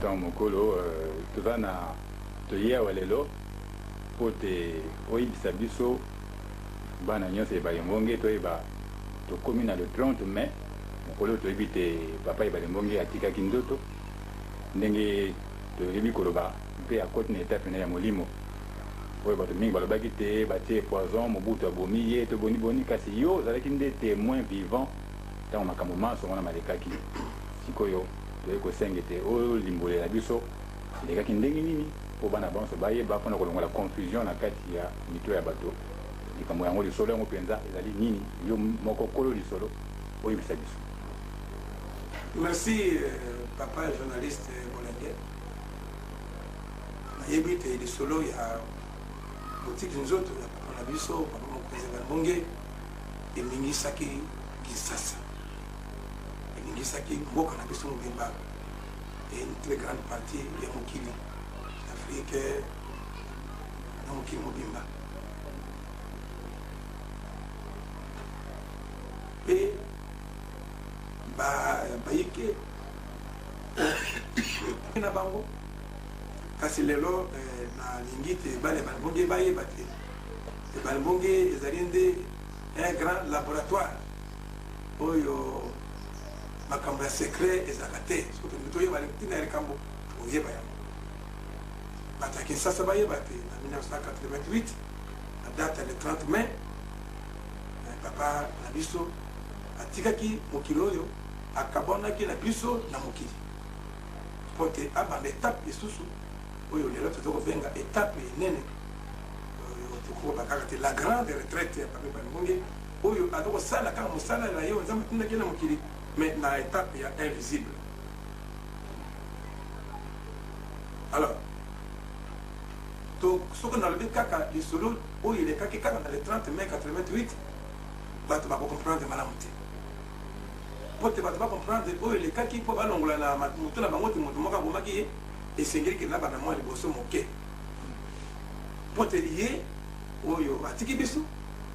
Ntango mokolo toza na toye awa lelo mpo te oyebisa biso bana nyonso ya Ebale Mbonge toyeba tokomi na le 30 mai mokolo toyebi te papa Ebale Mbonge atikaki nzoto ndenge toyebi koloba mpe akoti na etape na ya molimo oyo bato mingi balobaki te batie poison Mobutu abomi ye to boni boni, kasi yo ozalaki nde temoin vivant ntango makambo manso wana malekaki. Sikoyo toye kosenga ete olimbolela biso elekaki ndenge nini mpo bana banso bayeba, mpo na kolongola confusion na kati ya mito ya bato. Likambo yango, lisolo yango mpenza ezali nini? Yo moko kolo lisolo oyebisa biso. Merci papa journaliste Bolenge. Nayebi te lisolo ya botiki nzoto ya papa na biso papa mokonzi ya Mbonge eningisaki Kinshasa, eningisaki mboka na biso mobimba et une très grande partie ya mokili Afrique na mokili mobimba. Mpe bayike na bango, kasi lelo nalingi te bana Ebale Mbonge bayeba te Ebale Mbonge ezali nde un grand laboratoire oyo makambo ya secret ezalaka te. Soki tolingi toyeba ntina ya likambo, tokoyeba yango. Bato ya Kinshasa bayeba te na 1988 na date ya le 30 mai papa na biso atikaki mokili oyo, akabwanaki na biso na mokili mpo te abanda etape lisusu oyo lelo toza kobenga etape enene, oyo tokokoba kaka te la grande retraite ya papa Ebale Mbonge, oyo aza kosala kaka mosala na ye oyo Nzambe atindaki na mokili, mais na etape ya invisible. Alors to soki nalobi kaka lisolo oyo elekaki kaka na le 30 mai 88, bato bakocomprendre malamu te, mpo te bato bacomprendre oyo elekaki mpo balongola na moto na bango te moto moko abomaki ye, esengeli ke nabanda mwa liboso moke, mpo te ye oyo atiki biso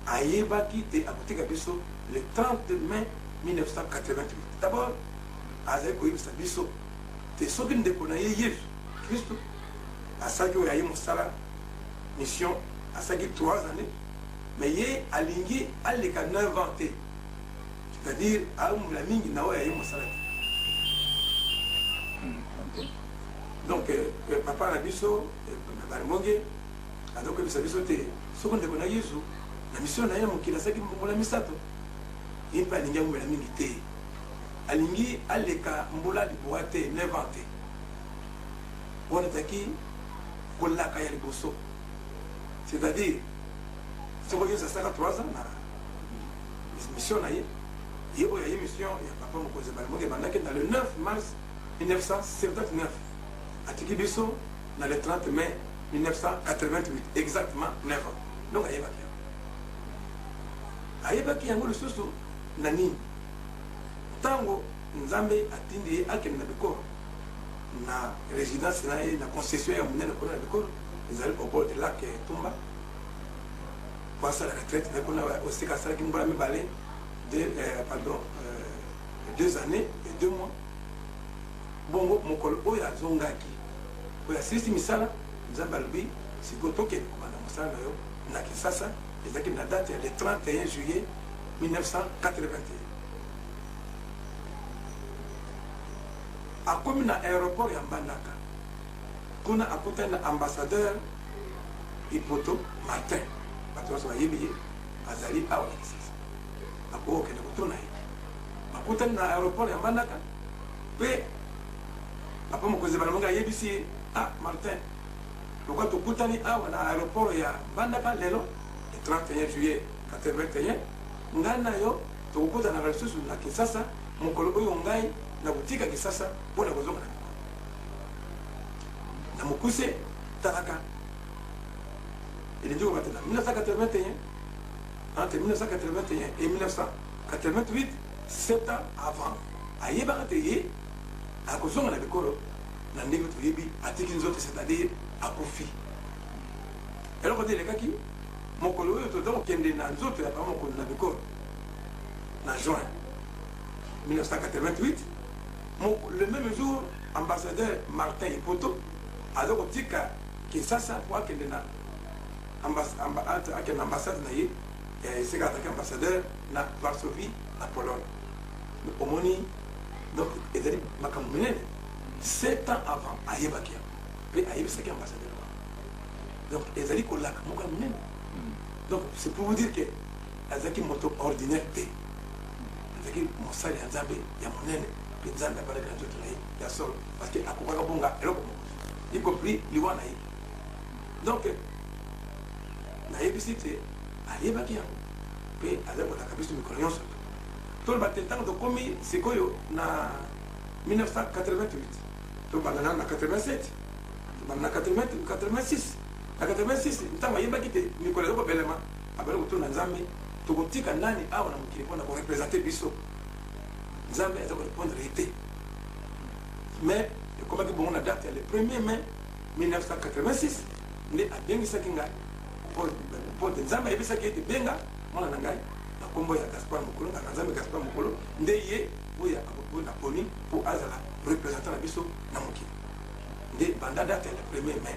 ayebaki te akotika biso le 30 mai 1988. D'abord azali koyebisa biso te soki ndeko na ye Yesu Kristo asalaki oyo aye mosala mission, asalaki 3 années, mais ye alingi aleka 9 ans te, c'est-à-dire amula mingi na oyo aye mosala te. Donc papa na biso Ebale Mbonge aza koyebisa biso te soki ndeko na Yesu na mission na ye na mokili asalaki mbula 3, ye mpe alingi amumela mingi te, alingi aleka mbula 9 te, 9 ans te. Wana ezalaki kolaka ya liboso, c'est-à-dire soki Yesu asalaka 3 ans na mission na ye, ye oyo aye mission ya papa mokonzi Ebale Mbonge ebandaki na le 9 mars 1979, atiki biso na le 30 mai 1988, exactement 9 ans. Donc ayebaki yango, ayebaki yango lisusu na nini? Ntango Nzambe atindi ye akende na bikolo, na résidence na ye na concession ya monene kuna na bikolo ezali au bord de lac Tumba, po asala retraite na kuna osika asalaki mbula 2, deux, pardon, 2 années et 2 mois. Bongo mokolo oyo azongaki, oyo asilisi misala, Nzambe alobi sikoyo tokende kobanda mosala na yo na Kinshasa. Ezalaki na date ya le 31 juillet 1981. Akomi na aéroport ya Mbandaka, kuna akutani na ambassadeur Ipoto Martin, bato nyonso bayebi ye, azali awa na Kinshasa, akoki kokende kotuna ye. Bakutani na aéroport ya Mbandaka mpe papa mokonzi Ebale Mbonge ayebisi ye: ah Martin, lokola tokutani awa na aéroport ya Mbandaka lelo le 31 juillet 81, ngai na yo tokokutanaka lisusu na Kinshasa mokolo oyo ngai nakotika Kinshasa mpo na kozonga na mikolo. Na mokuse, talaka elingi koloba te na 1981, entre 1981 et 1988, 7 ans avant, ayebaka te ye akozonga na bikolo na ndenge toyebi, atiki nzoto, c'est-à-dire akufi. Eloko te elekaki mokolo oyo toza kokende na nzoto ya papa mokonzi na bikolo na juin 1988, le même jour. Ambassadeur Martin Ipoto aza kotika Kinshasa mpo akende na akende na ambassade na ye ya esika azalaki ambassadeur na Varsovie na Pologne. Omoni, donc ezali makambo minene. 7 ans avant ayebaki yango mpe ayebisaki ambassadeur wana. Donc ezali kolaka moko ya monene. Donc c'est pour vous dire que azalaki moto ordinaire te, azalaki mosali ya Nzambe ya monene, mpe Nzambe abalaki na nzoto na ye ya solo, parce que akokaka bonga eloko moko, y compris liwa na ye. Donc nayebisi te, ayebaki yango mpe azali kolaka biso mikolo nyonso. Toloba te, ntango tokomi sikoyo na 1988, tobanda nano na 87, tobanda na 86. Na 86, ntango ayebaki te mikolo eza kobelema, abali kotuna Nzambe: tokotika nani awa na mokili mpona koreprésenter biso? Nzambe aza korépondre ye te. Mais ekomaki bongo na date ya le 1er mai 1986 nde abengisaki ngai, mpo te Nzambe ayebisaki ete: benga mwana na ngai na nkombo ya Gaspard Mokolo, nganga Nzambe Gaspard Mokolo, nde ye oyo naponi mpo azala représentant na biso na mokili. Nde banda date ya le 1er mai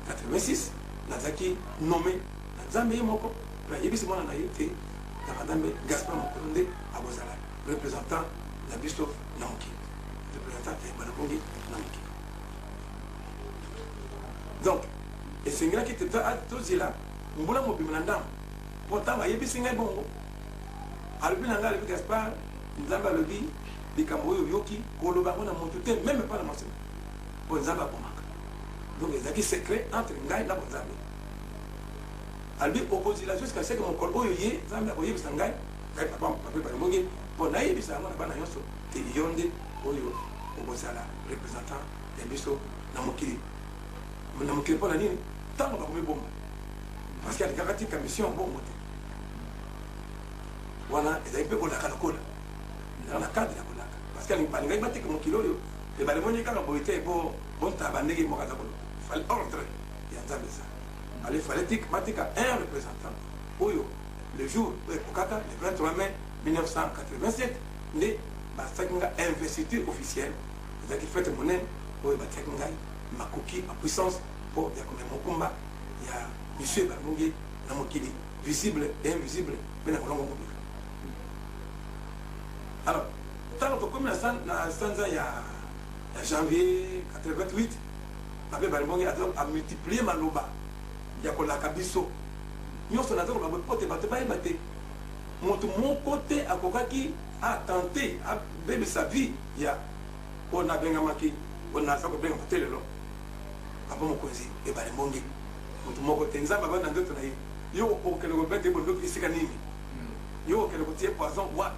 86, nazalaki nommé na Nzambe ye moko, mpe ayebisi mwana na ye te, nganga Nzambe Gaspard Mokolo nde akozala représentant na biso na mokili, représentant ya Ebale Mbonge na mokili. Donc esengelaki te tozela mbula mobima na ndambo, mpo ntango ayebisi ngai bongo, alobi na ngai, alobi: Gaspard, Nzambe alobi likambo oyo oyoki, koloba yango na moto te, même pas na mwasi, mpo Nzambe abomaka. Donc ezalaki secret entre ngai na bonzambe. Alobi okozila jusqu'à ce que mokolo oyo ye Nzambe akoyebisa ngai, ngai papa papa Balibongi, mpo nayebisa yango na bana nyonso te, yo nde oyo okozala représentant ya biso na mokili. Na mokili mpo na nini? Ntango bakomibomba, parce que alingaka tika mission bongo te. Wana ezali mpe kolaka lokola ezala na cadre ya kolaka, parce que balingaki batika mokili oyo ebalemoni kaka boye te, po bontaba ndenge moko aza koloba. Fallait ordre ya Nzambe eza ale, fallait batika un représentant oyo le jour oyo ekokaka, le 23 mai 1987, nde basaki nga investiture officielle. Ezalaki fête monene oyo batiaki ngai makoki en puissance mpo ya komema mokumba ya mission Ebale na mokili visible et invisible, mpe na kolongo mobili. Alors ntango tokomi na sanza ya janvier 88, bape balibongi amultiplier maloba ya kolaka biso nyonso. Naza koloba boye po te bato bayeba te, moto moko te akokaki atenter abebisa vie ya oyo nabengamaki, oyo naza kobengama te lelo papa mokonzi Ebale Mbonge. Moto moko te. Nzambe abandi na nzoto na ye: yo okende kobeta bondoki esika nini? Yo okende kotie poison wapi?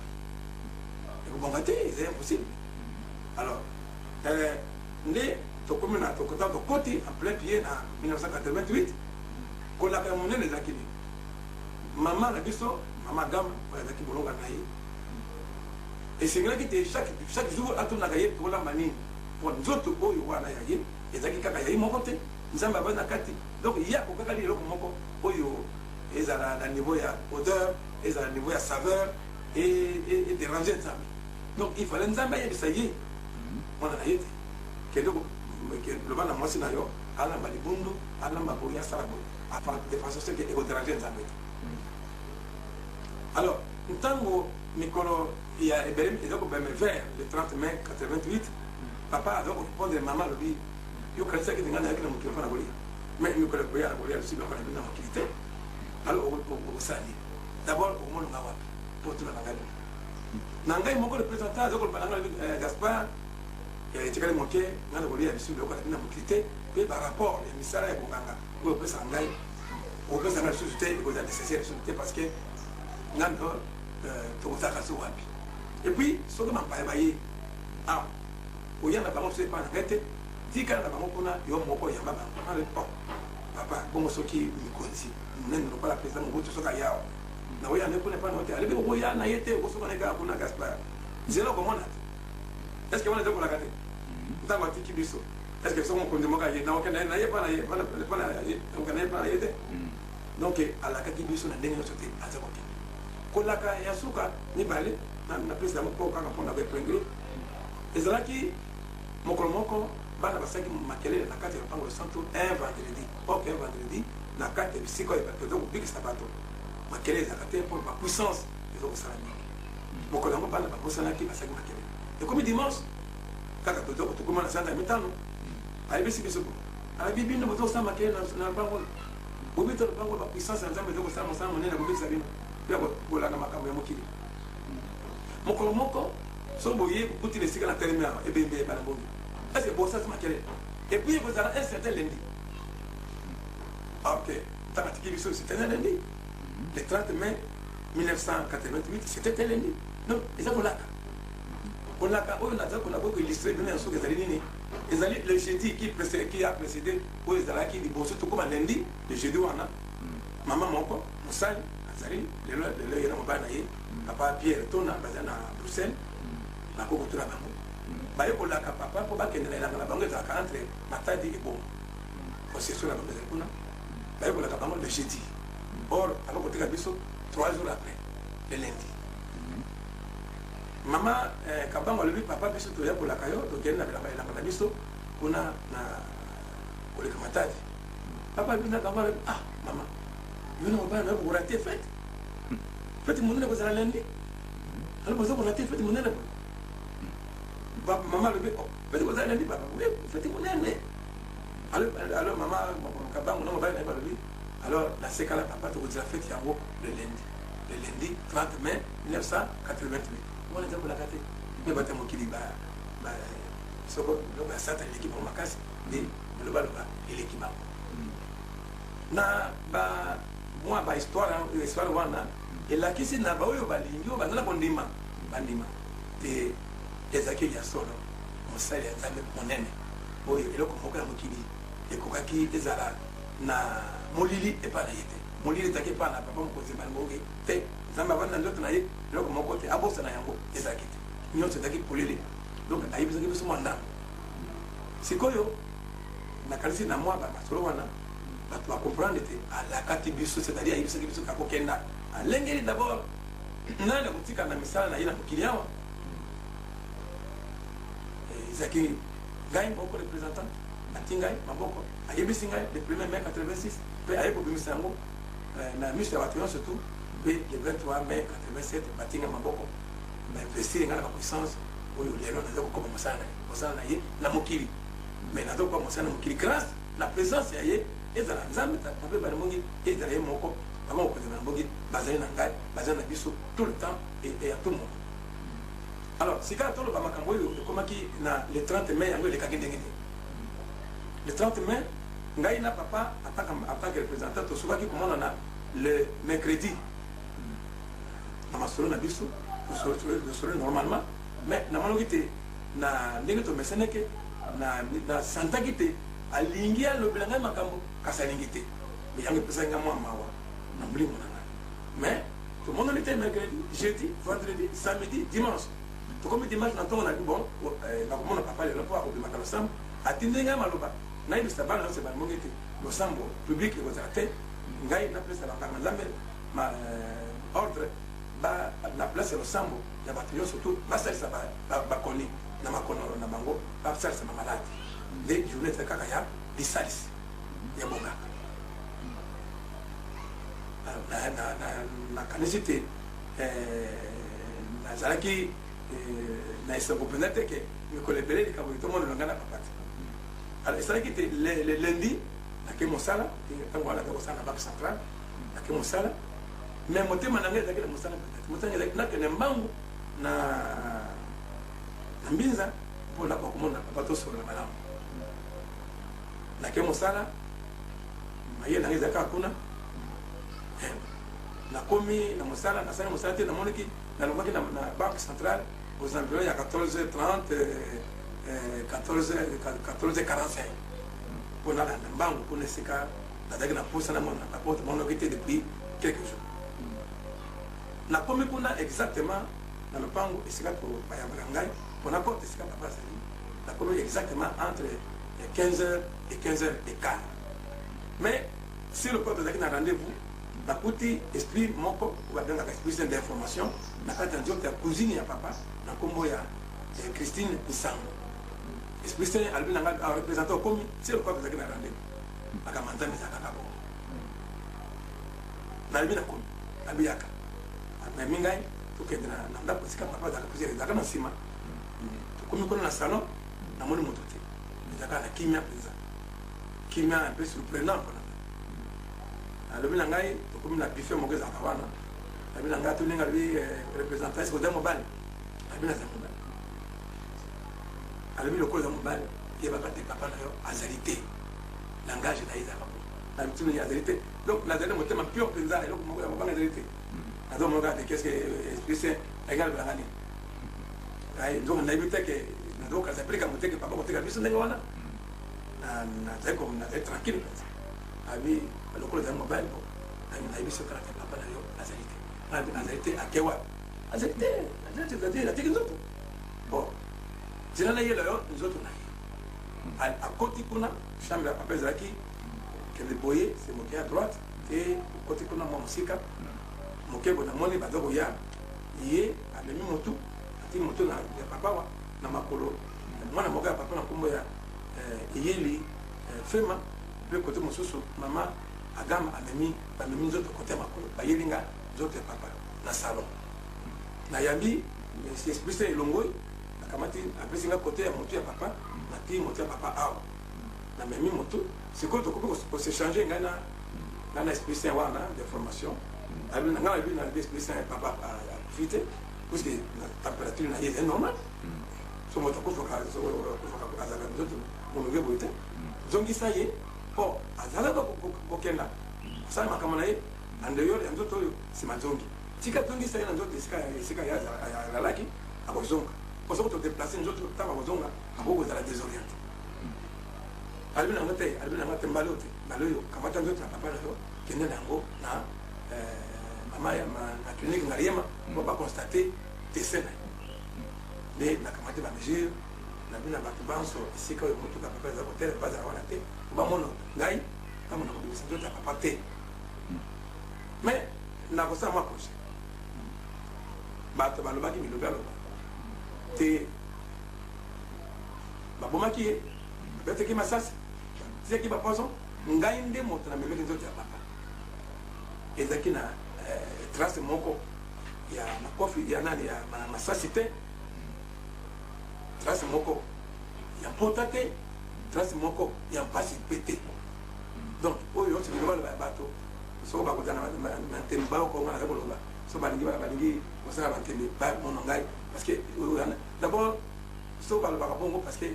Ekobonga te, ezali impossible. Alors nde tokomi na tokota, tokoti en plein pied na 1988. Kolaka ya monene ezalaki nini? Mama na biso, mama Gama, oyo azalaki bolonga na ye, esengelaki te chaque jour atunaka ye kolamba nini, po nzoto oyo wana ya ye ezalaki kaka ya ye moko te, Nzambe abandi na kati. Donc ye akokaka li eloko moko oyo ezala na niveau ya odeur, ezala na niveau ya saveur, edéranger Nzambe. Donc il fallait Nzambe ayebisa ye mwana na ye te: kende loba na mwasi na yo alamba libundu, alamba boye, asala boye, de façon ce que ekodéranger Nzambe te. Alors ntango mikolo ya ebele eza kobeme vers le 30 mai 88, papa aza korépondre mama, alobi: yo kanisaki te ngai nayaki na mokili mpo na kolia? Mais mikolo ekoya na kolia lisusu biloko na bino na mokili te. Alors okosala nini? D'abord okomonanga wapi mpo tuna na ngai na ngai moko représentant? Aza koloba na ngai: Gaspard, etikali moke ngai na kolia lisusu biloko na bino na mokili te, mpe barapport ya misala ya konganga oyo opesaka ngai, okopesa ngai lisusu te, ekozala nécessaire lisusu te, parce que ngai mpo tokozalaka so wapi? Et puis soki bampaya baye awa, oya na bango so epai na ngai te, tikala na bango kuna, yo moko oyamba bango. Bon, papa, bongo soki mikonzi monene lokola président Mobutu soki aya awa, nakoya nde kuna epai na yo te? Alebi kokoya na ye te, okosoka na ye kaka kuna. Gaspard, nzela okomona te. Est ce que wana eza kolaka te? Ntango atiki biso, est ce que soki mokonzi moko aye, nakokende na ye epai na ye, okende na ye epai na ye te? Donc alakaki biso na ndenge nyonso te aza kokende. Kolaka ya suka mibale napesi yango mpo kaka mpona koépingler, ezalaki Mokolo moko, bana basalaki makelele na kati ya lopango losantu un vendredi. Ok, un vendredi, na kati ya bisika oyo bato kobikisa bato, makelele ezalaka te mpo ba puissance eza kosala mingi. Mokolo yango bana babosanaki, basalaki makelele. Ekomi dimanche, kaka tokoma na sanza ya mitano, ayebisi biso bo alobi bino boza kosala makelele na lopango oyo, bobeta lopango ba puissance ya Nzambe eza kosala mosala monene ya kobikisa bino mpe ya kolanda makambo ya mokili. Mokolo moko soki boye bokuti na esika na telemi awa ebembe ya bana mbongi, est ce que bosasi makelele? Et puis ekozala un certain lundi. Ok, ntango atiki biso, c'était un lundi, le 30 mai 1988, c'était un lundi. Donc eza kolaka kolaka oyo naza kona ko illustrer bino ya soki ezali nini. Ezali le jeudi qui précédé, qui a précédé oyo ezalaki liboso tokoma lundi. Le jeudi wana, mama moko mosali azali lelo lelo ye na mobali na ye papa Pierre Tona bazali na Bruxelles, bakoki kotuna bango. Baye kolaka papa mpo bakende na elanga na bango ezalaka entre Matadi et Boma, concession na bango ezali kuna. Baye kolaka bango le jeudi, or akokotika biso 3 jours après, le lundi. Mama Kabango alobi: "Papa, biso toya kolaka yo, tokende na bilanga, elanga na biso kuna na koleka Matadi." Papa alobi na bango, alobi: "Ah mama, yo na mobali na yo bokorater fête, fête monene kozala lundi. Alo boza korater fête monene boye." Mama alobi: "Oh, fête kozala lundi, papa? Oui, fête monene." Alors mama Kabango na mobali na ye balobi: "Alors nasekala papa, tokozela fête yango le lundi." Le lundi 30 mai 1988 wana eza kolaka te. Me bato ya mokili, soko biloko ya Satan eleki bango makasi, nde bilobaloba eleki bango. Na ba mwa ba histoire, histoire wana elakisi na baoyo balingi, oyo baza na kondima, bandima te ezalaki ya solo mosali ya Nzambe monene oyo eloko moko ya mokili ekokaki ezala na molili epai na ye te. Molili ezalaki epai na papa mokonzi Bangongi te. Nzambe avandi na nzoto na ye, eloko moko te abosana yango ezalaki te, nyonso ezalaki polele. Donc ayebisaki biso mwa ndambo. Sikoyo nakanisi na mwa masolo wana bato bacomprendre te alakaki biso, c'est-à-dire ayebisaki biso akokenda, alengeli d'abord nani akotika na misala na ye na mokili awa. Ezalaki ngai moko représentant. Ati ngai maboko, ayebisi ngai le 1er mai 86, mpe aye kobimisa yango na miso ya bato nyonso tu. Mpe le 23 mai 87 bati ngai maboko, bainvestir ngai na bapuissance oyo lelo naza kokoma mosala na ye na mokili. Mais naza kokoma mosala na mokili grâce na présence ya ye, ezala Nzambe Papa Banamongi, ezala ye moko mama mokonzi Banamongi, bazali na ngai, bazali na biso tout le temps et à tout moment. Alors sika toloba makambo oyo ekomaki na le 30 mai. Yango elekaki ndenge nini? Le 30 mai, ngai na papa en tant que représentant tosukaki komonana le mercredi na masolo na biso. Tosolo normalement, mais namonaki te na ndenge tomesaneke, na santaki te alingi alobela ngai makambo, kasi alingi te. Mais yango epesaki ngai mwa mawa na molimo na ngai. Mais tomonani te mercredi, jeudi, vendredi, samedi, dimanche. Tokomi dimanche na ntongo, nabi: "Bon, nakomona papa lelo mpo akobimaka losambo." Atindi ngai maloba nayebisa bana nyonso balongi te losambo public ekozala te. Ngai napesa banganga Nzambe ordre na place ya losambo ya bato nyonso tu basalisa bakoni na makono na bango, basalisa bamaladi, nde journée ezali kaka ya lisalisi ya bonganga. Nakanisi te nazalaki na esengo mpenza te ke mikolo ebele likambo tomonela ngai na papa te. Alors esalaki te le lundi nake mosala. Ntango wana naza kosala na Banque centrale. Nake mosala, mais motema na ngai ezalaki na mosala mpenza te. Motema ezalaki nakende mbangu na Mbinza mpo nakoka komona papa, tosolola malamu. Nake mosala, mayele na ngai ezalaki kaka kuna. Nakomi na mosala, nasali mosala te. Namonaki nalongwaki na Banque centrale aux environs ya 14h30, 14 14h45, mpo nalanda mbangu kuna esika nazalaki na posa namona papa, tomonaki te depuis quelques jours. Nakomi kuna exactement na lopango esika bayambaka ngai mpona porte esika papa azali. Nakomi exactement entre 15h et 15h15. Mais sur le porte azalaki na rendez-vous. Nakuti esprit moko oyo babengaka esprit d'information na kati ya nzoto ya cousine ya papa na nkombo ya Christine Nsango. Esprit Saint alobi na ngai, ah, représentant okomi se lokola tozalaki na rendez-vous. Makambo ya Nzambe ezalaka kaka bongo. Nalobi nakomi, nabi yaka. Amemi ngai tokende na ndako esika papa azalaka, puisque ezalaka na nsima. Tokomi kuna na salon, namoni moto te, ezalaka na kimia mpenza, kimia un peu surprenant mpona ngai. Alobi na ngai tokomi na buffet moko ezalaka wana. Alobi na ngai, atoninga, alobi, représentant, est-ce que oza mobali? Alobi naza mobali. Alobi lokola oza mobali, yebaka te papa na yo azali te. Langage na ye ezalaka bo na mituni ye azali te. Donc nazali na motema pure mpenza, eloko moko ya mobanga ezali te. Nazomona kaka te qu'est-ce que Esprit Saint alingi alobelanga nini. Nzoka nayebi te ke nazokanisa mpe likambo te ke papa koteka biso ndenge wana. Nazali nazali tranquille mpenza. Abi lokola ozali mobali, bo nayebi so kaka te papa na yo azali te. Azali te, ake wapi? Azali te, azali te, azali te, atiki nzoto. Bon, nzela nayela yo nzoto na ye. Akoti kuna, chambre ya papa ezalaki kende boye, se moke ya droite te, okoti kuna mwa mosika moke boye, namoni baza koya. Ye amemi motu, ati motu na ya papa wa na makolo mwana moko ya papa na nkombo ya Eyeli Fema, mpe kote mosusu mama Agama amemi, bamemi nzoto kote ya makolo, bayeli nga nzoto ya papa na salon. Nayambi Esprit Saint elongoi, nakamati, apesi nga kote ya motu ya papa, natii motu ya papa awa, namemi motu. Sikoyo tokomi kosechange ngai na ngai na Esprit Saint wana de formation. Ngai nayebi na Esprit Saint papa akufi te, puisque na température na ye ezali normal. So moto akufaka, azalaka nzoto molunge boye te. Zongisa ye mpo azalaka kokenda kosala makambo na ye en dehors ya nzoto oyo, nsima nzongi. Tika zongisa ye na nzoto esika ye alalaki, akozonga. Mpo soki todeplace nzoto, ntango akozonga akoki kozala désorienté. Alobi na nga te, alobi na nga te, mbala oyo te, mbala oyo kamata nzoto ya papa na yo, kende na yango na mama ya na clinique Ngaliema mpo baconstate décès na ye. Nde nakamati bamesure, nabi na bato banso esika oyo motuka papa eza kotele, bazala wana te po bamona ngai ntango nakobimisa nzoto ya papa te. Mais nakosala mwa projet. Bato balobaki bilobi aloba te, babomaki ye, babetaki masasi, batiaki bapoison. Ngai nde moto namemeki nzoto ya papa, ezalaki na trace moko ya makofi ya nani ya masasi te, trace moko ya mpota te, trace moko ya mpasi mpe te. Donc oyo nyonso biloba loba ya bato, soko bakozala na ntembe, baokonga naza koloba, so balingi balingi kosala bantembe, bamona ngai. Parce que d'abord so balobaka bongo, parce que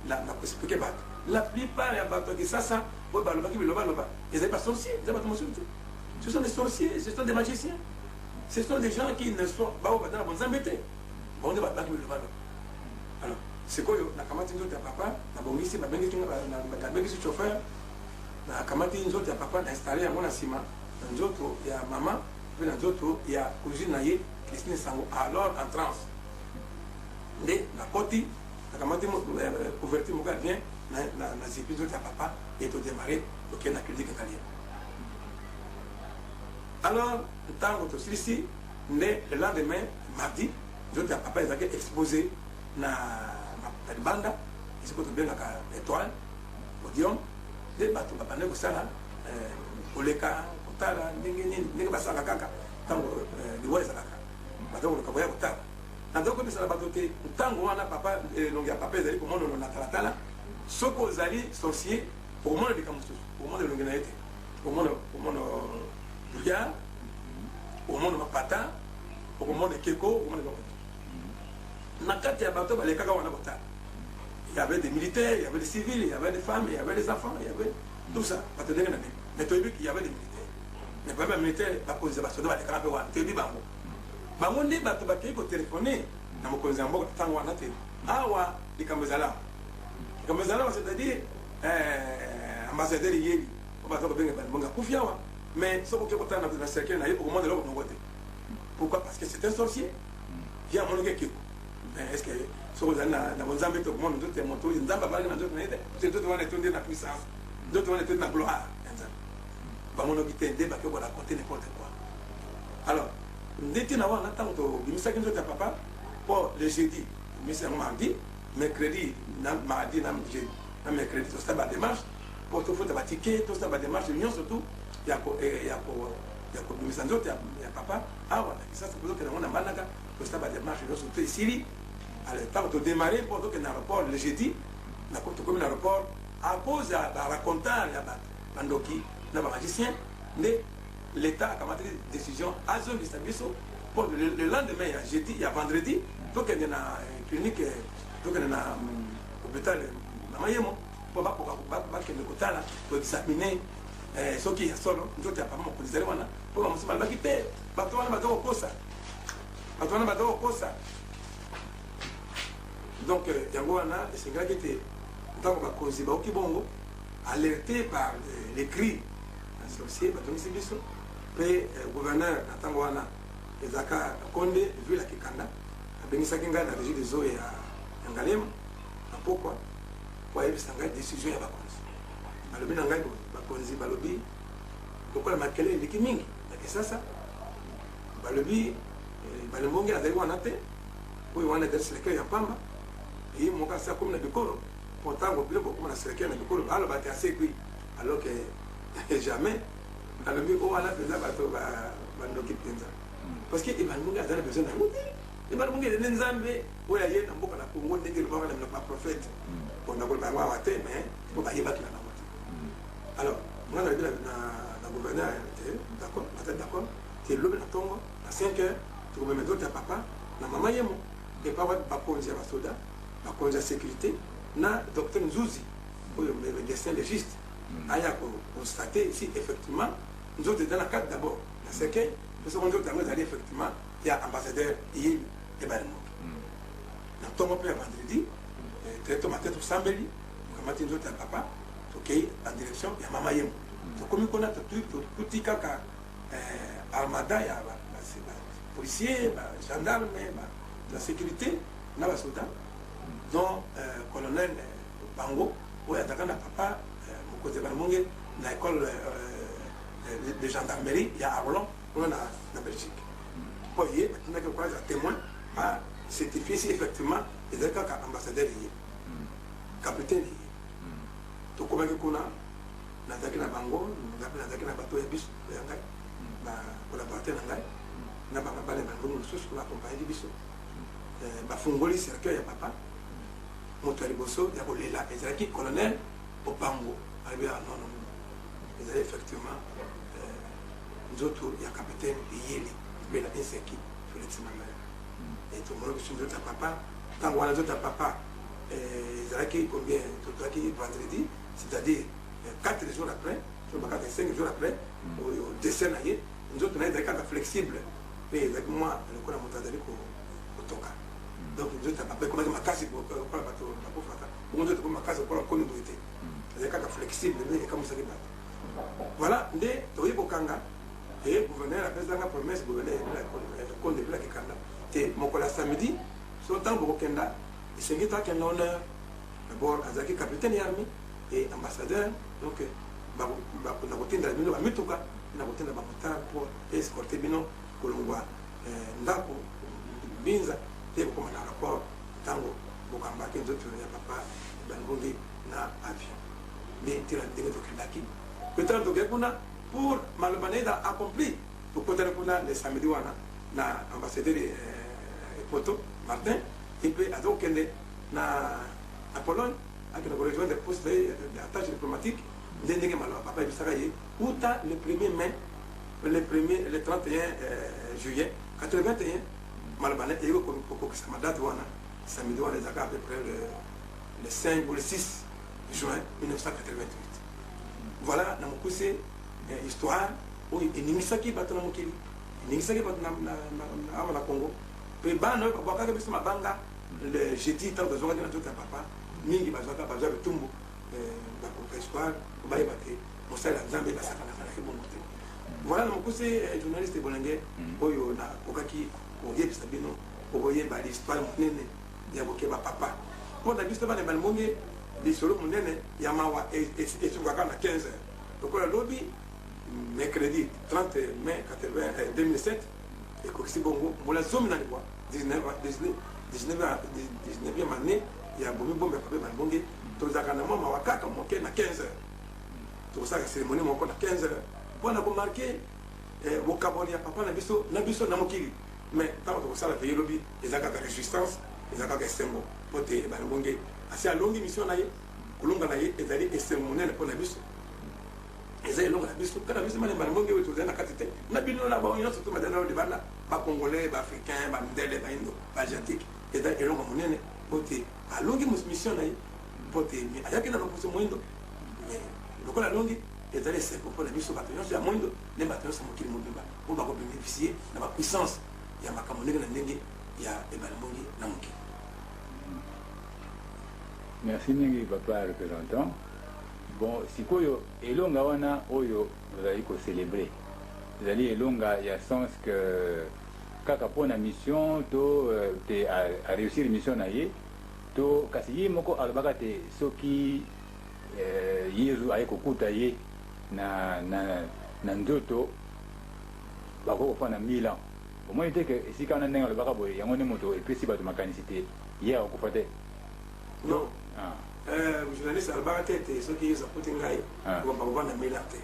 nakoexplike bato, la plupart ya bato ya Kisasa oyo balobaki bilobaloba ezali basorcier, eza bato mosusu te. Ce sont des sorciers, ce sont des magiciens, ce sont des gens qui ne sont bao baza na bonzambe te, bango nde balobaki bilobaloba. Alors sikoyo nakamati nzoto ya papa, nabongisi, babengisi, nabengisi chauffeur, nakamati nzoto ya papa, na installe yango na nsima na nzoto ya mama mpe na nzoto ya cousine na ye Christine Sango, alors en transe. Nde nakoti, nakamati couverture moko ya bien, nazipi nzoto ya papa e todémarre, tokende na clinique Ngaliema. Alors ntango tosilisi nde le lendemain mardi, nzoto ya papa ezalaki exposé na libanda esiko tobengaka étoile podium. Nde bato babandaki kosala koleka kotala ndenge nini, ndenge basalaka kaka ntango liwa ezalaka, baza koluka koya kotala. Naza koyebisa na bato te ntango wana papa, elongi ya papa ezali komonana na talatala. Soki ozali sorcier, okomona likambo mosusu, okomona elongi na ye te, okomona brouillard, okomona mapata, okomona ekeko, okomona eloko te. Na kati ya bato balekaka wana kotala, il y avait des militaires, il y avait des civils, il y avait des femmes, il y avait des enfants, il y avait tout ça, bato ndenge na ndenge. Mais toyebi qu'il y avait des militaires, mais parmi bamilitaire, bakonzi ya basoda balekaka mpe wana, toyebi bango. Bango nde bato bakei kotelefone na mokonzi ya mboka ntango wana te awa likambo ezala, likambo ezala awa, c'est-à-dire ambassadeur Yeli oyo baza kobenga Balibonga akufi awa. Mais soki oke kotala na cercueil na ye, okomona eloko moko te. Pourquoi? Parce que c'est un sorcier. Ye amonaki ekeko. Mais est ce que soki ozali na bonzambe te, okomona nzoto ya moto oyo Nzambe abalaki na nzoto na ye te? Parce nzoto wana etondi na puissance, nzoto wana etondi na gloire ya Nzambe. Bamonaki te, nde bake koraconte n'importe quoi. Alors nde ntina wana ntango tobimisaki nzoto ya papa mpo le jeudi, tobimisi yango mardi. Mercredi na mardi na jeudi na mercredi tosala ba démarche mpo tofuta ba ticket, tosala ba démarche nyonso tu ya ko eh, ya ko ya kobimisa nzoto ya, ya papa awa na Kisasa mpo tokende yango na Mbandaka. Tosala ba démarche nyonso to esili. Alors ntango todémarre mpo tokende na aéroport le jeudi, tokomi na aéroport, à cause ya baracontard ya bato bandoki na bamagicien nde l'État akamataki décision azongisa biso mpo le lendemain ya jeudi, ya vendredi, tokende na clinique, tokende na hôpital Mama Yemo mpo bakoka bakende kotala, koexaminer soki ya solo nzoto ya papa mokonzi ezali wana, mpo bamosusu balobaki te, bato wana baza kokosa, bato wana baza kokosa. Donc yango wana esengelaki te ntango bakonzi baoki bongo, alerté par les cris ya sorcier, batongisi biso. Mpe gouverneur na ntango wana ezalaka Konde Ville ya Kikanda, abengisaki ngai na Régie des eaux ya Ngaliema na pokwa po ayebisa ngai décision ya bakonzi. Balobi na ngai boye: bakonzi balobi lokola makele eleki mingi na Kisasa, balobi Balembongi azali wana te, oyo wana ezali cercueil ya pamba. Ye moko asi akomi na bikolo, po ntango biloko okoma na cercueil na bikolo, baloba te asekwi, alors que jamais. Alobi o wana mpenza bato bandoki mpenza, parce que Ebale aza na besoin na yango te. Ebale Mbonge ezali Nzambe oyo aye na mboka na Congo, ndenge elobaka na minoko baprophète. Bon, nakoloba yango awa te, mais po bayebaki na bango te. Alors nga nalobi na gouverneur te: d'accord, naza d'accord te, lobi na ntongo na 5 heures tokomema nzoto ya papa na Mama Yemo epa wapi bakonzi ya basoda, bakonzi ya sécurité na docteur Nzuzi oyo médecin légiste aya koconstater si effectivement nzoto eza na kati d'abord na cercueil, mpe soko nzoto yango ezali effectivement ya ambassadeur Iyeli Ebale Moke. Na ntongo mpe ya vendredi très tôt matin, tosambeli, tokamati nzoto ya papa, tokei en direction ya Mama Yemo. Tokomi kuna, tokuti kaka armada ya bapolicier, bagendarme, la sécurité na basoda, dont colonel bango oyo azalaka na papa mokonzi ya Balamonge na école de gendarmerie ya Arlon kuna na Belgique, mpo ye batindaki lokola aza témoin, acertifie si effectivement ezali kaka ambassadeur ye, capitaine ye. Tokomaki kuna, nazalaki na bango, nazalaki na bato ya biso ya ngai, bacollaborateur na ngai na bana bango mosusu baaccompagnaki biso. Bafungoli cercueil ya papa, moto ya liboso ya kolela ezalaki colonel Opango. Alobi: "Ah non, non, ezali effectivement nzoto ya capitaine Eyeli Bela Inseki Félix Mangaya." E tomona biso nzoto ya papa. Ntango wana nzoto ya papa ezalaki combien? Tozalaki vendredi, c'est-à-dire 4 jours après, to 4, 5 jours après oyo décès na ye. Nzoto na ye ezalaki kaka flexible mpe ezalaki mwa lokola moto azali kotoka. Donc nzoto ya papa ekomaki makasi lokola bato bakufaka bongo, nzoto ekomi makasi lokola komi boye te, ezalaki kaka flexible nde ekamusaki bato. Voilà nde tokoki kokanga. E gouverneur apesanga promesse, gouverneur Konde Bila Kikanda te, mokolo ya samedi so ntango bokokenda, esengi to akenda honneur. D'abord azalaki capitaine ya armée et ambassadeur, donc na kotindela bino bamituka, na kotinda bamotard mpo escorte bino kolongwa ndako Binza te kokoma na aéroport ntango bokambaki nzoto ya papa Bangungi na avion. Nde ntina ndenge tokendaki. Mpe ntango tokei kuna, pour maloba na ye eza accompli, tokotani kuna le samedi wana na ambassadeur Epoto Martin. Ye mpe aza kokende na Pologne, akende korejoindre poste attaché diplomatique. Nde ndenge maloba papa ebisaka ye uta le 1er mai, le premier, le 31 juillet 81, maloba na eyeki kokokisama. Date wana, samedi wana, ezalaka à peu près le 5 ou le 6 juin 1988. Voilà na mokuse histoire oyo eningisaki bato na mokili, eningisaki bato awa na Congo. Mpe bana oyo babwakaka biso mabanga le jeudi ntango tozwakaki na nzoto ya papa, mingi bazwaka, bazwa bitumbu. Bakoka histoire po bayeba te mosali ya Nzambe basakanaka na ebongo te. Voilà na mokuse, journaliste Bolenge, oyo nakokaki koyebisa bino okoyeba l'histoire monene ya kokeba papa. Mpo na biso bana Balmbonge, lisolo monene ya mawa esukaka na 15 heures lokola lobi mercredi 30 mai 2007 ekokisi bongo mbula 19, 19e année. ya bomibombe ya Papa Ebale Mbonge, tozalaka na mwa mawa kaka moke na 15 heures. Tokosalaka cérémonie moko na 15 heures mpo na komarquer bokabwani ya papa na biso na biso na mokili. Mais ntango tokosala veillée lobi, eza kaka réjouissance, eza kaka esengo, mpo te Ebale Mbonge asi alongi mission na ye. Kolonga na ye ezali esengo monene mpo na biso, eza elonga na biso kaka biso bana Ebale Mbonge oyo tozali na kati te, na bino na bango nyonso to bazali na libanda, Bacongolais, Baafricain, bamindele, Baindo, Baasiatique. Eza elonga monene mpo te alongi mission na ye, mpo te ayaki na loposo moindo, mais lokola alongi, ezali esengo mpo na biso bato nyonso ya moindo nde bato nyonso ya mokili mobimba oyo bakobénéficier na bapuissance ya makambo ndenge na ndenge ya Ebale Mbonge na mokili. Merci mingi, papa représentant. Bon, sikoyo elonga wana oyo ozali kocélébrer ezali elonga ya sens que kaka mpo na mission to te aréussir mission na ye to, kasi ye moko alobaka te soki Yezu aye kokuta ye na nzoto, bakoki kofanda 1000 ans. Omoni te ke esika wana ndenge alobaka boye, yango nde moto epesi bato makanisi te ye akokufa te? Non. Journaliste, alobaka te ete soki Yezu akuti ngai bakovanda 1000 ans te.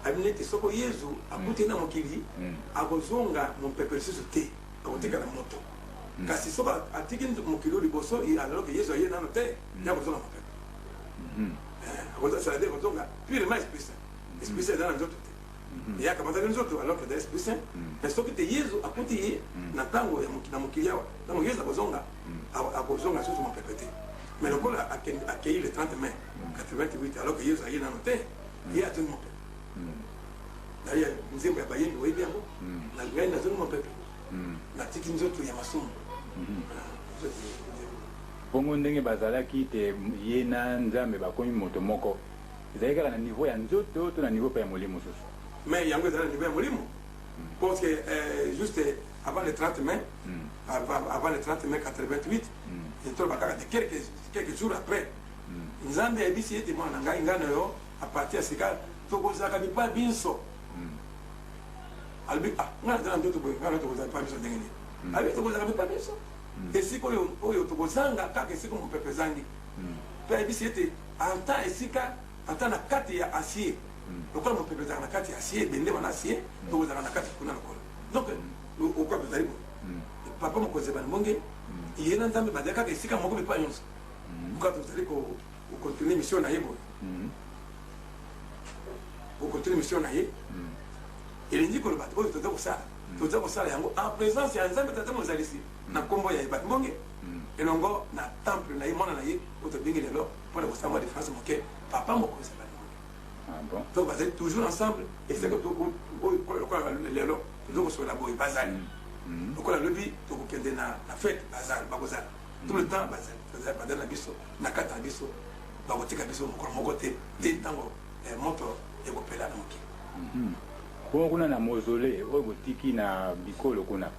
Abi neti soko Yezu akuti na mokili, akozonga mopepe lisusu te, akotikala moto. Kasi soki atiki mokili oyo liboso, alors que Yezu aye nano te, ye akozonga mopepe, c'est-à-dire akozonga purement esprit saint. Esprit saint eza na nzoto te, ye akamataki nzoto alors que eza esprit saint. Mais soki te Yezu akuti ye na ntango na mokili awa, ntango Yezu akozonga, akozonga lisusu mopepe te. Mais lokola akei le 30 mai 88, alors que Yezu aye nano te, ye azongi mopepe. Naye nzembo ya bayembi, oyebi yango: na ngai nazongi mopepe, natiki nzoto ya masumu. Bongo ndenge bazalaki te ye na Nzambe bakomi moto moko, ezali kaka na niveau ya nzoto to na niveau mpe ya molimo mosusu? Mais yango ezali na niveau ya molimo, parce que juste avant le 30 mai, avant le 30 mai 88, toloba kaka de quelques jours après, Nzambe ayebisi ete: mwana na ngai, ngai na yo, à partir ya sika tokozalaka bipai binso. Alobi: ah, ngai naza na nzoto boye, ngai na tokozala bipai biso ndenge nini? Alobi: tokozalaka bipai biso, esika oyo tokozanga kaka esika mopepe ezangi. Mpe ayebisi ete ata esika, ata na kati ya acier, lokola mopepe ezalaka na kati ya acier, ebende wana acier, tokozalaka na kati kuna lokola. Donc okwa tozali boye, papa mokonzi Ebale Mbonge, ye na Nzambe bazali kaka esika moko bipai nyonso. Kaka tozali kocontinuer mission na ye boye, kocontinuer mission na ye elingi koloba oyo toza kosala, toza kosala yango en présence ya Nzambe Tata Mozalisi, na nkombo ya Ebale Mbonge, elongo na temple na ye, mwana na ye oyo tobengi lelo, mpona kosala mwa différence moke, papa mokonzi Ebale Mbonge. Ah bon. Donc bazali toujours ensemble. Esika lokola lelo toza kosola boye, bazali. Lokola lobi tokokende na fête, bazali, bakozala tout le temps, bazali bazali na biso, na kati na biso. Bakotika biso mokolo moko te te ntango moto ekopela na mokili. Bongo kuna na mausolée oyo botiki na bikolo kuna,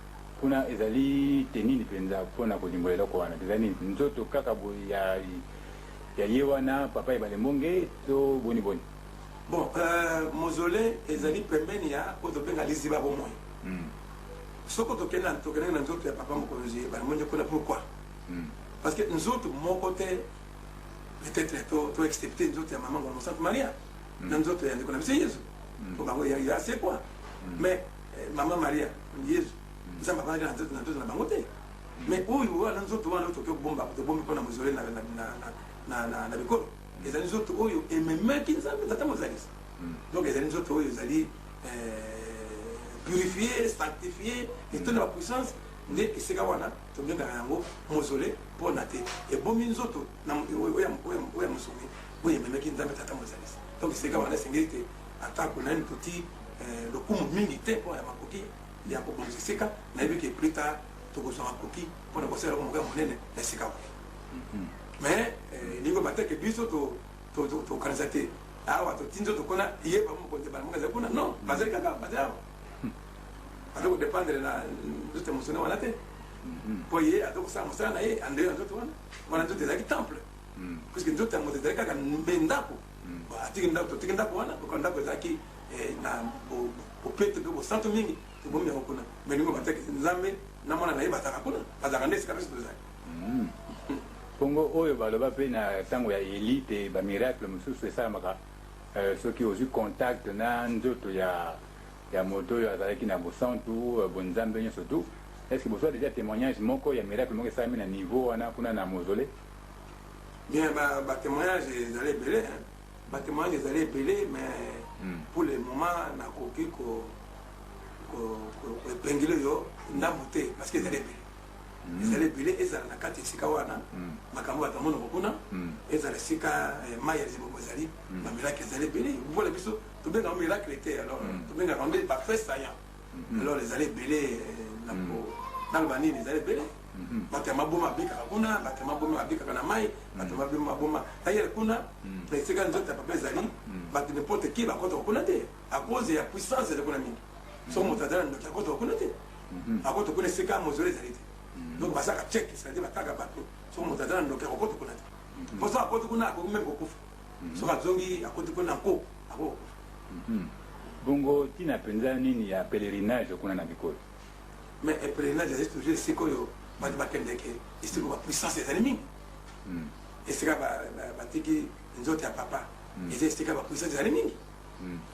kuna ezali te nini mpenza mpona kolimbola eloko wana? Ezali nini? Nzoto kaka boye ya ye wana papa Ebale Mbonge to boni boni? Bon, mausolée ezali pembeni ya oyo tobenga liziba bomoi. Soki tokendaki na nzoto ya papa mokonzi Ebale Mbonge kuna, pourquoi? Parce que nzoto moko te, peut-être to excepté nzoto ya mama Ngolo Mosantu Maria na nzoto ya ndeko na biso Yezu, po bango ya c'est quoi. Mais mama Maria, Yezu, Nzambe abandaki na nzoto na bango te. Mais oyo wana, nzoto wana oyo tokoki kobomba, tobombi mpona mausolée na bikolo, ezali nzoto oyo ememaki Nzambe Tata Mozalisi. Donc ezali nzoto oyo ezali purifié, sanctifié, etondi na bapuissance. Nde esika wana tobengaka yango mausolée, mpona te ebomi nzoto oyo ya mosuni oyo ememaki Nzambe Tata Mozalisi. Donc esika wana esengeli te atako nani toti lokumu mingi te mpo ya makoki ya kobongisa esika. Nayebi ke plus tard tokozwa makoki mpona kosala eloko moko ya monene na esika wana. Mais elingi koloba te ke biso tokanisa te awa toti nzoto kuna, ye bango mokonzi bana moko ezali kuna. Non, bazali kaka, bazali awa, aza kodépendre na nzoto ya mosuni wana te, mpo ye aza kosala mosala na ye ande ya nzoto wana. Wana nzoto ezalaki temple, puisque nzoto ya moto ezali kaka mbe ndako. Atiki ndako, totiki ndako wana lokola ndako ezalaki na bopete mpe bosantu mingi, tobomi yango kuna. Mais lingo bataki Nzambe na mwana na ye bazalaka kuna, bazalaka nde esika biso tozali. Bongo oyo baloba mpe na ntango ya Eli te bamiracle mosusu esalamaka soki ozwi contact na nzoto ya ya moto oyo azalaki na bosantu, bonzambe nyonso tout. Est ce que bozwa dejà témoignage moko ya miracle moko esalami na niveau wana kuna na mausolée? Bien, batémoignage ezali ebele, hein. Batémoignage ezali ebele, mais pour le moment nakoki koepengele yo ndambo te, parce que ezali ebele, ezali ebele. Ezala na kati esika wana makambo bato bamonoko kuna, ezala esika mai ya liziba ezali, bamiracle ezali ebele. Vola biso tobengaka miracle te, alors tobengaka nde bafait saillant. Alors ezali ebele, naloba nini, ezali ebele. Bato ya maboma babikaka kuna, bato ya maboma babikaka na mai, bato ya maboma ayele kuna na esika nzoto ya papa ezali. Bato n'importe qui bakotaka kuna te, à cause ya puissance ezali kuna mingi. Soki moto azali na ndoki, akotaka kuna te, akota kuna esika mausolée ezali te. Donc basalaka check, c'est-à-dire bataka bato. Soki moto aza na ndoki, akokota kuna te, po soki akoti kuna, akoki même kokufa. Soki azongi, akoti kuna nko, akoki kokufa. Bongo ntina mpenza nini ya pèlerinage kuna na bikolo? Mais pèlerinage ezali toujours esika oyo bato bakendeke, esika bapuissance ezali mingi. Esika batiki nzoto ya papa eza esika bapuissance ezali mingi.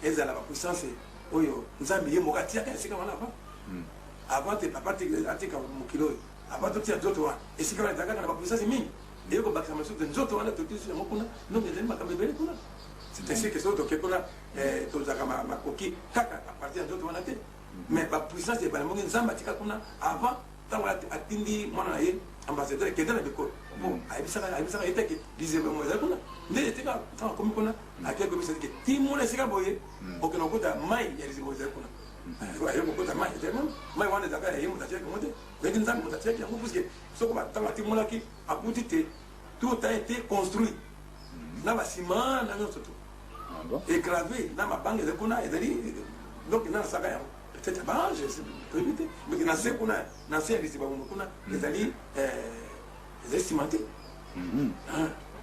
Ezala bapuissance oyo Nzambe ye moko atiaka esika wana avant te papa atika mokili oyo. Avant totia nzoto wana, esika wana ezalaka na bapuissance mingi. Eye kobakisa mosusu nzoto wana, totisi yango kuna. Donc ezali makambo ebele kuna. C'est ainsi que soki toke kuna, tozalaka makoki kaka à partir ya nzoto wana te, mais bapuissance ebala mongi Nzambe atika kuna avant, ntango atindi mwana na ye ambassadeur ekende na bikolo, po ayebisaka ye teke liziba mo ezali kuna. Nde etika ntango akomi kuna, akei koyebisa teke timona esika boye, okende kokota mai ya liziba ezali kuna. Aye kokota mai, ezali mai wana ezalaka ya ye moto atiaki yango te, ezalaki Nzambe moto atiaki yango, puisque soko ntango atimolaki, akuti te tout a été construit na basima na nyonso to egravé na mabanga ezali kuna. Ezali donc na nasaka yango peut-être baange, toyebi te. Mais na se kuna, na se ya liziba bomo kuna, ezali cimenté.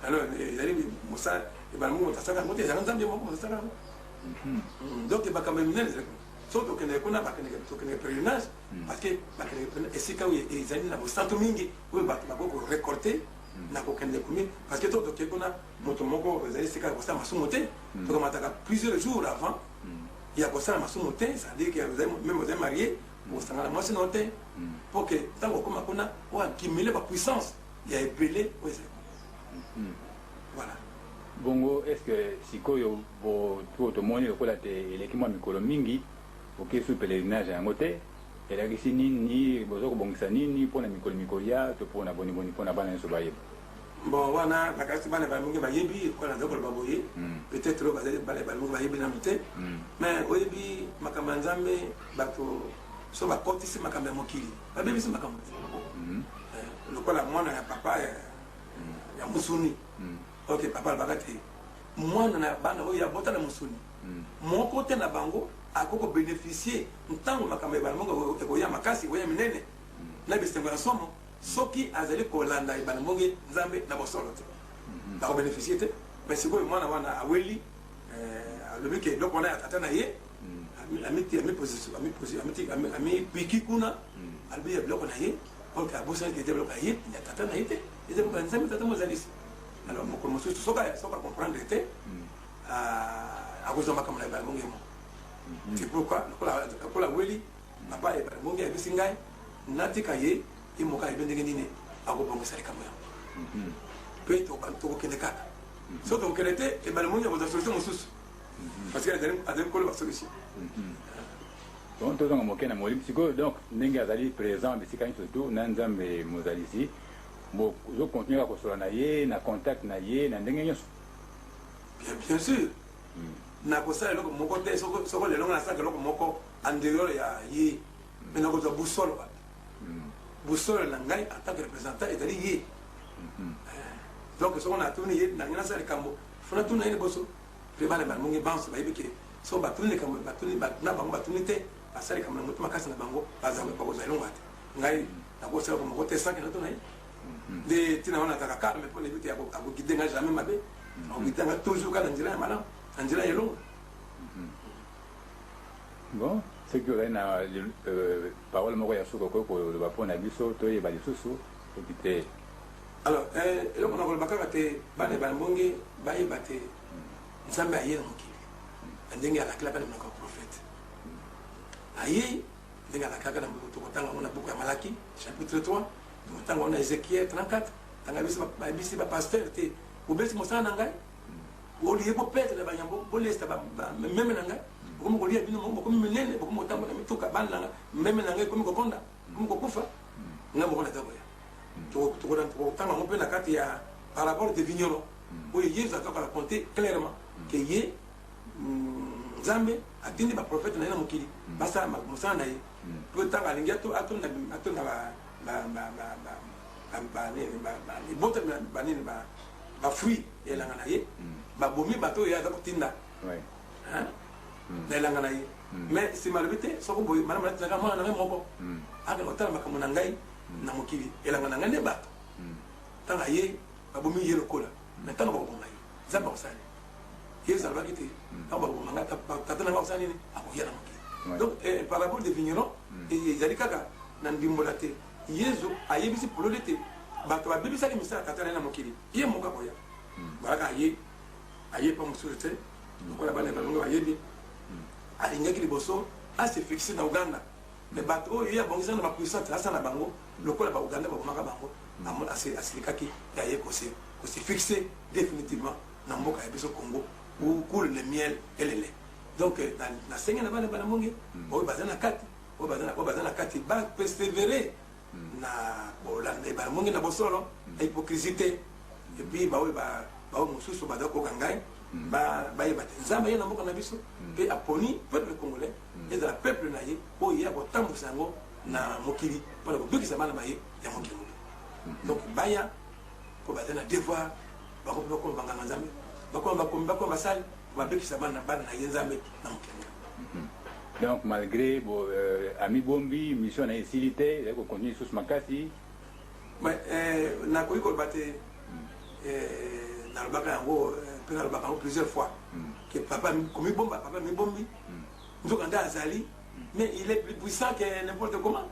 Alors ezali mosala ebala moko moto asaka yango te, ezalaka Nzambe moko moto asaka yango. Donc makambo ya minene ezali kuna. Soki tokendeke kuna, bakendeke, tokendeke pèlerinage, parce que bakendeke esika oyo ezali na bosantu mingi, oyo bato bakoki korécolter na kokende komi, parce que to toke kuna, moto moko ezali esika ya kosala masumu te. Tokamataka plusieurs jours avant ya kosala masumu te, c'est-à-dire que même ozali marié, okosangana mwasi na yo te, mpo ke ntango okóma kuna, oyo accumule bapuissance ya ebele oyo ezali. Voilà. Bongo est ce que sikoyo to tomoni lokola te eleki mwa mikolo mingi oke su pèlerinage yango te, elakisi nini? Boza kobongisa nini mpona mikolo mikoya, to mpona boniboni, mpona bana nyonso bayeba? Bon, wana bakasi bana bamingi bayebi lokola naza koloba boye. Peut-être oyo bazali bana bamingi bayebi nanu te. Mais oyebi makambo ya Nzambe, bato so bakotisi makambo ya mokili, babebisi makambo te. Lokola mwana ya papa ya mosuni, ok, papa alobaka te mwana na bana oyo abota na mosuni, moko te na bango akoki kobénéficier ntango makambo ebala moko ekoya makasi, ekoya minene na bisengo ya somo, soki azali kolanda ebala mbonge Nzambe na bosolo te, akobénéficier te. Mais sikoyo mwana wana aweli, alobi ke eloko wana ya tata na ye, amipiki kuna, alobi ya biloko na ye. Ok, abosanaki ete biloko ya ye, ya tata na ye te, eza biloko ya Nzambe tata mozalisi. Alors mokolo mosusu, soki acomprendre te, akozwa makambo na ebala mbonge moko. C'est pourquoi lokola aweli, papa ebala mbonge ayebisi ngai natika ye, ye moko ayebi ndenge nini akobongisa likambo yango. Mpe tokokende kaka. Soki tokokende te, ebala mbonge akozwa solution mosusu, parce que azali kolo basolution. Donc tozonga moke na molimo sikoyo. Donc ndenge azali présent bisika nyonso tu na Nzambe mozalisi, ozocontinue kaka kosola na ye, na contact na ye na ndenge nyonso? Bien, bien sûr. Nakosala eloko moko te soko lelo nga nasalaka eloko moko en dehors ya ye. Mais nakozwa busolo wapi? Busolo na ngai en tant que représentant ezali ye. Donc soko natuni ye, nangi nasala likambo, fo natuna ye liboso. Mpe bana bamongi banso bayebi ke so batuni likambo, batuni na bango, batuni te, basala likambo na motu makasi na bango, bakozwa elongo te. Ngai nakosala eloko moko te sans que natuna ye. Nde ntina wana azalaka calme, mpo nayebi te akoguider ngai jamais mabe, akoguider ngai toujours kaka na nzela ya malamu, na nzela ya elongo. Bon, soki ozali na parole moko ya suka okoki koloba mpo na biso toyeba lisusu, soki te. Alors, eh, eloko na koloba kaka te, bana ya mbonge bayeba te Nzambe aye na mokili na ndenge alakelaka na monoko ya prophète. Aye ndenge alakelaka na tokotanga yango na buku ya Malaki chapitre 3, tokotanga yango na Ezekiel 34. Tanga biso bayebisi ba pasteur te, bobesi mosala na ngai, olie bopete na banyambo, bolesa meme na ngai, bokomi kolia bino moko, bokomi minene, bokomi kotambola mituka, bana na ngai, meme na ngai ekomi kokonda, ekomi kokufa, ngai moko naza koya. Tokotanga yango mpe na kati ya parabole de vigneron oyo Yesu aza koraconte clairement ke ye Nzambe atindi baprofete na ye na mokili basala mosala na ye, mpo ntango alingi atonda libota banini bafruit ya elanga na ye, babomi bato oyo ye aza kotinda na elanga na ye. Mais nsima alobi te, soko boye malamu natinaka mwana na ngai moko akende kotala makambo na ngai na mokili, elanga na ngai nde bato. Ntango aye, babomi ye lokola. Mais ntango bakoboma ye, Nzambe akosala nini? Yesu alobaki te, ntango bakoboma ngai, tata na ngai akosala nini? Akoya na mokili. Donc parabole de vigneron ezali kaka na ndimbola te. Yesu ayebisi polele te bato babebisaki misala ya tata na ye na mokili, ye moko akoya. Balaka aye, aye pa mosusu te, lokola bana ya balongo bayebi, alingaki liboso ase fixe na Uganda. Mais bato oyo ye abongisaki na bapuissance asala na bango lokola bauganda babomaka bango, asilikaki mpe aye kose kose fixe définitivement na mboka ya biso Congo, où coule le miel et le lait. Donc nasengi na bana bana monge oyo baza na kati, oyo baza na kati bapersévérer na kolanda ebala monge na bosolo, na hypocrisie te. Et puis baoyo baoyo mosusu baza koyoka ngai, bayeba te Nzambe aye na mboka na biso mpe aponi peuple congolais ezala peuple na ye oyo ye akotambwisa yango na mokili mpona kobikisa bana baye ya mokili mobimba. Donc baya mpo baza na devoir, bakomi bakoma banganga Nzambe, bakoma bakomi bakoma basali, babikisa bana bana na ye Nzambe na mokili mobimba. Donc malgré bo, amibombi, mission na ye esili te, ezali kocontinue lisusu makasi. Mais nakoki koloba te, nalobaka yango mpe nalobaka yango plusieurs fois ke papa komibomba, papa mibombi, nzoka nde azali, mais il est plus puissant que n'importe comment.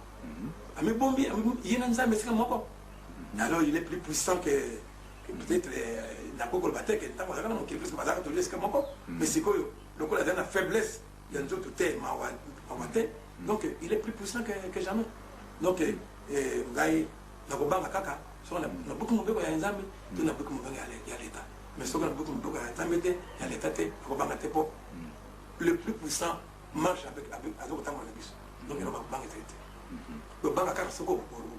Amibombi ye na Nzambe esika moko, alors il est plus puissant que peut-être nakoki koloba te ke ntango azalaka na mokili, puisque bazalaka toujours esika moko. Mais sikoyo lokola azali na faiblesse ya nzoto te, mawa mawa te, donc il est plus puissant que jamais. Donc ngai nakobanga kaka soki nabuki mobeko ya Nzambe to nabuki mobeko ya leta. Mais soki nabuki mobeko ya Nzambe te, ya leta te, nakobanga te, po le plus puissant marche avec aza kotambola na biso. Donc eloko akobanga ezali te. Tobanga kaka soki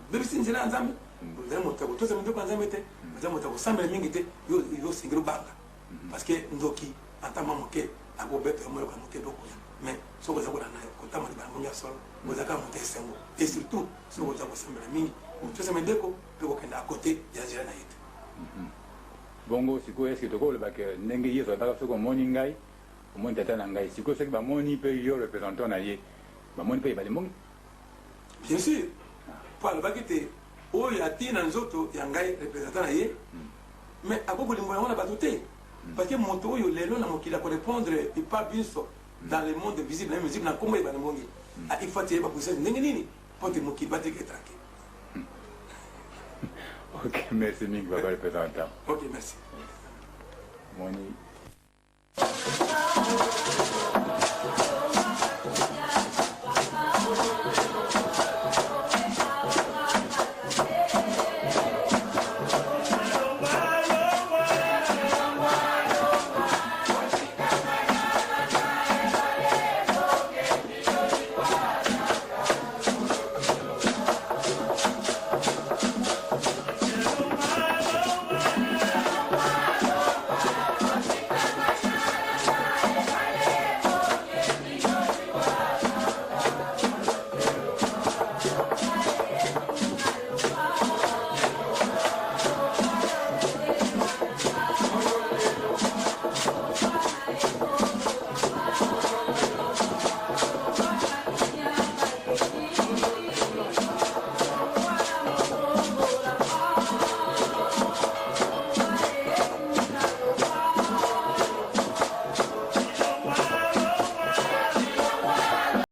obebisi nzela ya Nzambe, ozali moto ya kotosa mibeko ya Nzambe te, ozali moto ya kosambela mingi te, yo osengeli obanga, parce que ndoki ata mwa moke akobeta yo moyoka moke mpe okoya. Mais soki oza kolanda kotambola bangongi ya solo, oza kaka moto ya esengo, et surtout soki oza kosambela mingi, kotosa mibeko mpe kokende à côté ya nzela na ye te. Bongo sikoyo, eske tokoloba ke ndenge Yesu alobaka, soki omoni ngai, omoni tata na ngai, sikoyo soki bamoni mpe yo représentant na ye, bamoni mpe ebale mbongi? Bien sûr, mpo alobaki te oyo atii na nzoto ya ngai représentant na ye, mais akoki kolimbola yango na bato te, parce que moto oyo lelo na mokili akorépondre epa biso dans le monde visible na invisible na nkombo ebale mbongi, il faut atiyeba puissance ndenge nini mpo te mokili batika tranquille. Ok, merci mingi, papa représentant. Ok, merci. Moni.